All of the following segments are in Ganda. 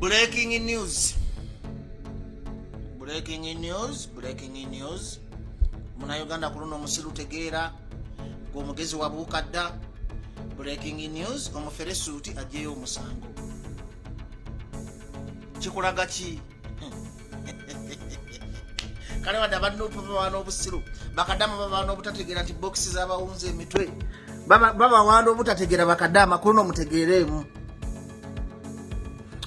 Breaking news, breaking news, breaking news! Munauganda, ku luno omusiru tegeera, gweomugezi wabuuka dda. Breaking news: omuferesuuti aggyeyo omusango. Kikulaga ki? Kale wadde aba NUP babawa n'obusiru, bakadaama babawa n'obutategeera nti bokisi zabawunza emitwe, babawa n'obutategeera. Bakadaama, ku luno mutegeereemu,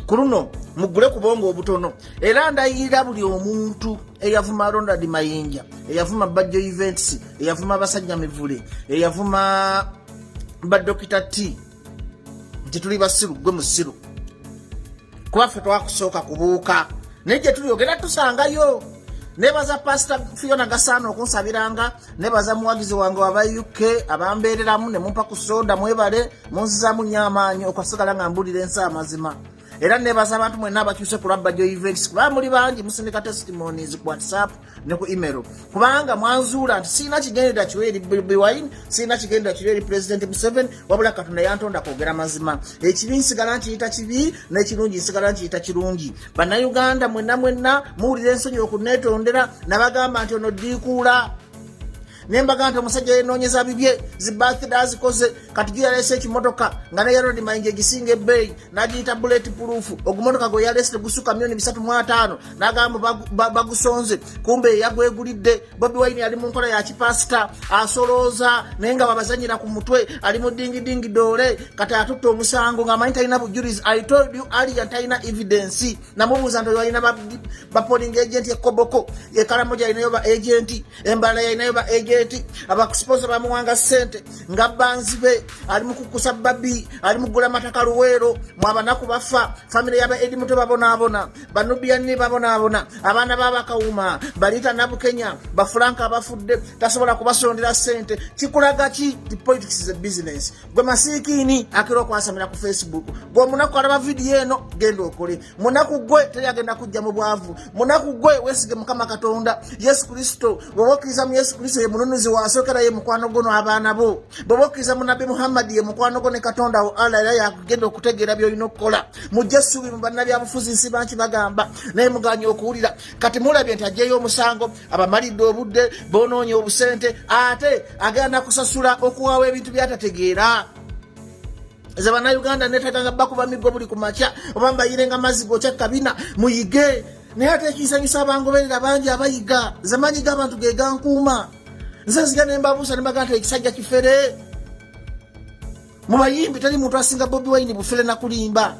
ku luno mugule ku bwongo obutono. Era ndayirira buli omuntu eyavuma Ronald Mayinja, eyavuma Bajjo Events, eyavuma Abasajja Mivule, eyavuma Badokita T nti tuli basiru, gwe musiru, kuba ffe twakusooka kubuuka, naye gye tuli ogenda tusangayo. Nebaza Pasita Fiona Gasaana okunsabiranga, nebaza muwagizi wange waba UK abambeereramu ne mumpa ku soda. Mwebale, munzizaamu nnyo amaanyi okusigala nga mbulira ensi amazima. Era nebaza abantu mwenna abakyuse ku lwa Bajjo Events, kubanga muli bangi musindika testimonies ku WhatsApp ne ku email, kubanga mwanzuula nti sirina kigendera kiwe eri Bobi Wine, sirina kigendera kiwe eri President Museveni, wabula Katonda yantonda kwogera mazima. Ekibi nsigala nkiyita kibi, n'ekirungi nsigala nkiyita kirungi. Bannayuganda mwenna mwenna muwulira ensonyi okuneetondera. Nabagamba nti ono ddiikuula, nembaga nti omusajja yenoonyeza bibye, zi birthday azikoze. Kati gyo yaleese ekimotoka nga ne Ronald Mayinja egisinga ebbeeyi n'agiyita bullet proof. Ogumotoka gwe yaleese tegusuka miliyoni 350, n'agamba bagusonze, kumbe yagwegulidde. Bobi Wine ali mu nkola ya kipasita, asolooza, naye nga babazanyira ku mutwe, ali mu dingidingi doole. Kati atutte omusango ng'amanyi talina bujulizi. I told you earlier, talina evidence. Namubuuza nti alina ba polling agent ekoboko, ekalamoja alinayo ba agent, embala yalinayo ba agent, abakusipoza bamuwanga sente nga banzi be. Ali mukukusa babi, ali mugula mataka Luweero. Mwabanaku bafa, famire yaba Edi Muto babonaabona, banubiani babonaabona, abaana babakawuma baliita Nabukenya, bafulanka abafudde tasobola kubasondera sente. Kikulaga ki? Ti politics is a business. Gwe masiikiini akera okwasamira ku Facebook, gwe omunaku alaba vidiyo eno, genda okole. Munaku gwe, teri agenda kujja mu bwavu. Munaku gwe, weesige Mukama Katonda Yesu Kristo. Bw'oba okkiriza mu Yesu Kristo, ye mununuzi wasookera, ye mukwano gwo n'abaana bo. Bw'oba okkiriza mu Nabbi Muhammadi, ye mukwano gwo ne Katonda wo Allah, era yakugenda okutegeera by'olina okukola. Mujje essuubi mu bannabyabufuzi. Nsi banki bagamba, naye muganye okuwulira. Kati mulabye nti aggyeyo omusango, abamalidde obudde, bonoonye obusente, ate agenda kusasula okuwawa ebintu byatategeera. Nze Bannayuganda netaganga bakuba miggo buli ku makya oba mbayirenga mazzi gokya kabina, muyige. Naye ate ekinsanyusa, abangoberera bangi abayiga. Nze manyiga abantu ge gankuuma. Nze nziga nembabuusa nembaga nti ekisajja kifere. Mu bayimbi teri muntu asinga Bobi Wine bufere nakulimba.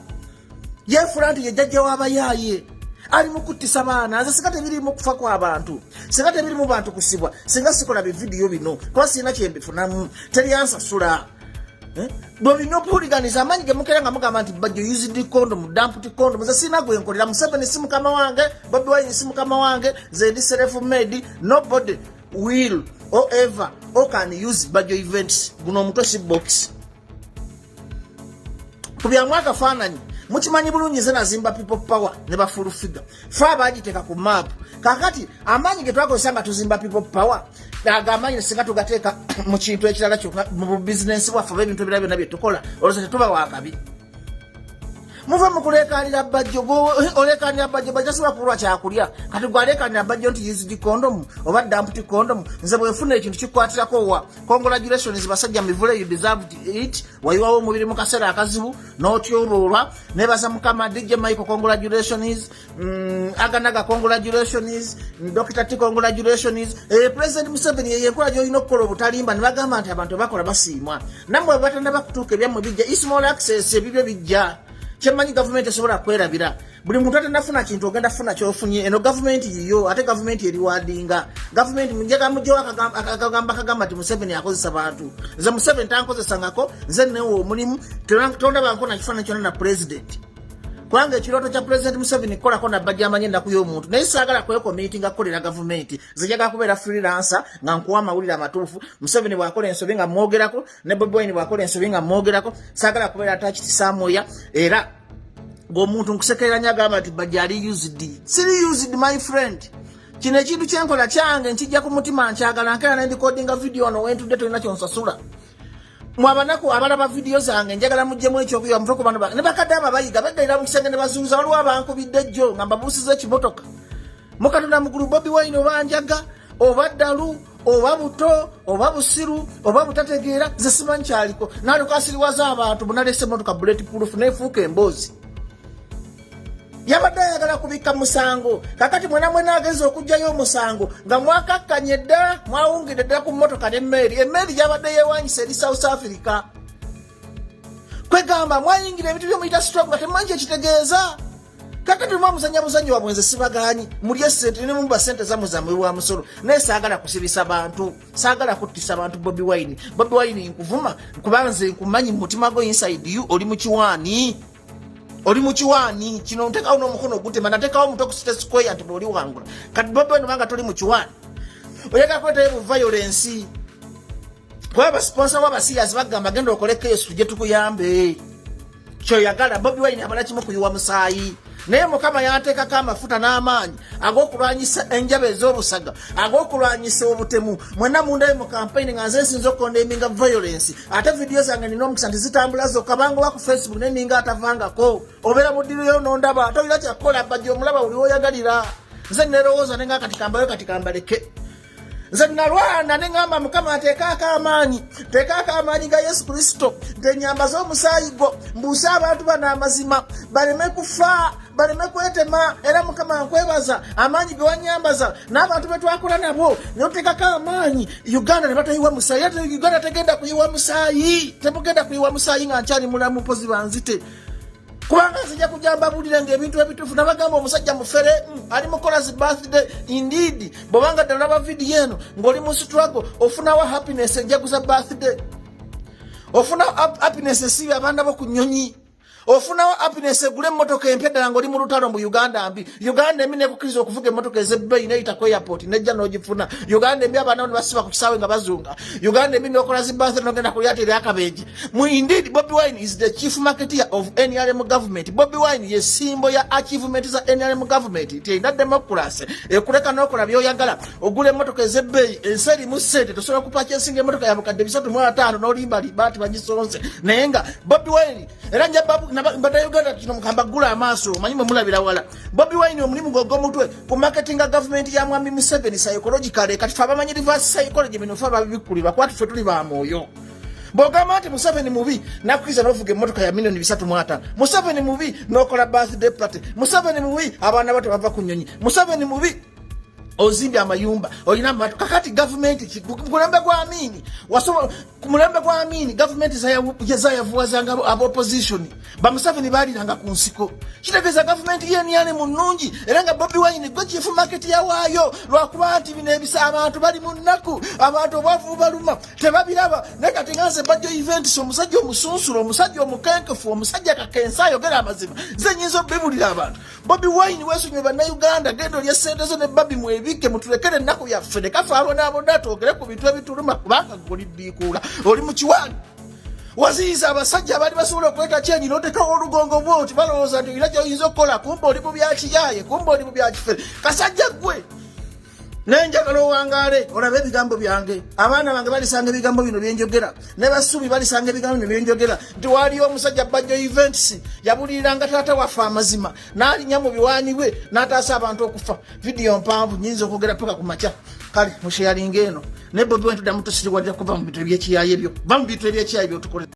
Yeefula nti yejjajja w'abayaaye, ali mu kuttisa baana. Nze singa tebirimu kufa kw'abantu, singa tebirimu bantu kusibwa, singa sikola bividiyo bino, kuba sirina kyembifunamu, teryansasula. Eh? Bwebina okuwuliganiza amaanyi gemukera nga mugamba nti Bajjo used condom, dumped condom. Nze sirina gwenkolera. Museveni si mukama wange, Bobi Wine si mukama wange, nze ndi self made. Nobody will or ever or can use Bajjo Events. Guno omutwe si box ku byamu akafaananyi. Mukimanyi bulungi, nze nazimba People Power ne ba Full Figure, fe abagiteeka ku maapu. Kakati amaanyi ge twakozesa nga tuzimba People Power, ago amaanyi singa tugateeka mu kintu ekirala kyokka, mu bubizinensi bwaffe oba ebintu ebirala byonna byetukola, olowooza tetuba wakabi? Muve mukulekanira Bajjo. Olekanira Bajjo, Bajjo tasobola kubulwa kyakulya. Kati gwe alekanira Bajjo nti used condom oba dumped condom, nze bwefuna ekintu kikwatirako wa? Congratulations, basajja mivule, you deserved it. Wayiwawo omubiri mu kaseera akazibu n'otyoboolwa. Nebaza Mukama. DJ Michael, congratulations. Aganaga, congratulations. Dr T, congratulations. President Museveni, yeyo enkola gyolina okukola obutalimba. Ne bagamba nti abantu bakola basiimwa, nammwe batannaba kutuuka, ebyammwe bijja. Small access, ebibyo bijja. Kyemmanyi, gavumenti esobola kwerabira buli muntu atanafuna kintu. Ogenda kufuna kyofunye. Eno gavumenti yiyo, ate gavumenti eriwadinga gavumenti. Njagala mugyewo akagamba kagamba nti Museveni akozesa bantu. Nze Museveni tankozesangako, nze newa omulimu. Tondabanko nakifaananyi kyona na president, kubanga ekirooto kya President Museveni kukolako nabajja amanyi ennaku y'omuntu, naye saagala kwecommittinga kukolera gavumenti. Nze njagala kubeera freelancer nga nkuwa amawulire amatuufu. Museveni bw'akola ensobi nga mwogerako, ne Bobi Wine bw'akola ensobi nga mwogerako. Saagala kubeera attached somewhere. Era ng'omuntu nkusekerera nyo agamba nti Bajja ali used. Siri used, my friend. Kino ekintu kyenkola kyange, nkijja ku mutima, nkyagala. Nkera nendikodinga video ono wentudde, tolina kyonsasula. Mwe abanaku abalaba vidiyo zange, njagala muggyemu ekyokuyiga, muve ku bano ne bakadde abo abayiga beggalira mu kisenge ne bazuuza. Waliwo abankubidde jjo nga mbabuusiza ekimotoka. Mukatonda mugulu, Bobi Wine oba njaga oba ddalu oba buto oba busiru oba butategeera, nze simanyi kyaliko. Nalyoka asiriwaza abantu bunalese emotoka bullet proof nefuuka emboozi. Yabadde ayagala kubikka musango. Kakati mwena mwena agenza okugjayo omusango nga mwakakkanye dda, mwawungidde ddala ku mmotoka n'emmeeri. Emmeeri gyabadde yewanyisa eri South Africa. Kwegamba mwayingira ebintu byomuyita struggle nga temumanyi kyekitegeeza. Kakati mwa muzanya buzanyi wabwe, nze sibaganyi mulye sente ne muba sente zammwe zammwe wa musolo, naye saagala kusibisa bantu, saagala kuttisa bantu. Bobi Wine, Bobi Wine, nkuvuma kubanga nze nkumanyi mu mutima gwo, inside you oli mu kiwaani, oli mu kiwaani. Kino ntekawo n'omukono ogutema, natekawo omutwe ku City Square nti bwoli wangula. Kati Bobi Wine, obanga toli mu kiwaani, oyagala kwetayo bu violence, kuba ba sponsor w'abasiyazi bagamba genda okole chaos tujje tukuyambe. Kyoyagala Bobi Wine abala kimu, kuyiwa musaayi. Naye Mukama yanteekako amafuta n'amaanyi ag'okulwanyisa enjaba ez'obusaga, ag'okulwanyisa obutemu. Mwenna mundayo mu kampeyini nga nze nsinza okucondemninga violence. Ate vidiyo zange nina omukisa nti zitambula zokka. Bangoba ku Facebook naye ninga atavangako. Obeera mu ddiriyo nondaba, tolina kyakukola. Bajja omulaba buli woyagalira. Nze nerowooza nenga kati kambayo, kati kambaleke. Nze nalwana neŋŋamba, Mukama, nteekaako amaanyi, nteekaako amaanyi ga Yesu Kristo, nti enyamba z'omusaayi gwo mbuuse abantu bano amazima, baleme kufa, baleme kwetema. Era Mukama nkwebaza amaanyi ge wanyambaza n'abantu be twakola nabo, neoteekako amaanyi Uganda ne batayiwa musaayi. Ate Uganda tegenda kuyiwa musaayi, temugenda kuyiwa musaayi nga nkyali mulamu. Mpozi banzite, kubanga nzija kujja mbabulire nga ebintu ebituufu. Nabagamba omusajja mufere, ali mukola zi birthday. Indeed, bwobanga ddala olaba vidiyo eno ng'oli mu struggle, ofunawo happiness enjaguza birthday, ofuna happiness esiibye abaana bo ku nnyonyi, ofunawo happiness egula emmotoka empya ddala ng'oli mu lutalo mu Uganda mbi. Uganda embi nekukkiriza okuvuga emmotoka ez'ebbeeyi neyita ku airport nejja n'ogifuna. Uganda embi, abaana bo ne basiba ku kisaawe nga bazunga. Uganda embi nokola zi birthday nogenda ku lyato eryakabenje. Mu indeed, Bobi Wine is the chief marketeer of NRM government. Bobi Wine ye symbol ya achievement za NRM government. Terina democracy ekuleka n'okola by'oyagala, ogula emmotoka ez'ebbeeyi. Ensi erimu ssente, tosobola kupurchasinga emmotoka ya bukadde 350 n'olimba libaati bagisonze. Naye nga Bobi Wine era nja Bannayuganda kino mukamba ggula amaaso, omanyi mwe mulabira wala. Bobi Wine omulimu gwe ogw'omutwe ku marketinga gavumenti ya mwami Museveni psychologically. Kati fe abamanyi reverse psychology, bino fe ababikkulirwa, kuba tufe tuli ba mwoyo. Bw'ogamba nti Museveni mubi, nakkiriza n'ovuga emmotoka ya miliyoni 350. Museveni mubi, n'okola birthday party. Museveni mubi, abaana bo tebava ku nnyonyi. Museveni mubi, ozimbye amayumba, olina amato. Kakati gavumenti ku mulembe gwa Amini, ku mulembe gwa Amini gavumenti zayavuwazanga aba opposition. Bamuseveni baliranga ku nsiko. Kitegeeza gavumenti yeniyane mu nnungi. Era nga Bobi Wine gwe chief marketeer yawaayo, lwakuba nti bino ebisa abantu bali mu nnaku, abantu obwavu bubaluma, tebabiraba. Naye kati nga nze Bajjo Events, omusajja omusunsula, omusajja omukenkefu, omusajja kakensa ayogera amazima, nze nyinza obibulira abantu. Bobi Wine, weesonyiwe Bannayuganda, genda olya sente zo ne babi mwebike, mutulekere ennaku yaffe ne kafe abonaabona, twogere ku bintu ebituluma, kubanga goli ddiikuula oli mu kiwaani. Waziyiza abasajja abaali basobola okuleeta kyenyi n'otekawo olugongo bwoti, balowooza nti olina kyoyinza okukola, kumba oli mu byakiyaaye, kumba oli mu byakifere. Kasajja ggwe, naye njagala owangaale olabe ebigambo byange. Abaana bange balisanga ebigambo bino byenjogera, ne basuubi balisanga ebigambo bino byenjogera, nti waaliyo omusajja Bajjo Events yabuliriranga taata waffe amazima, n'alinnya mu biwaanyi bwe n'ataasa abantu okufa. Vidiyo mpanvu, nyinza okwogera paka ku makya. Kale musharinga eno. Naye Bobi Wine, tuddamu tusiriwalira kuva mu bintu ebyekiyaye byo, va mu bintu ebyekiyaye byotukolera.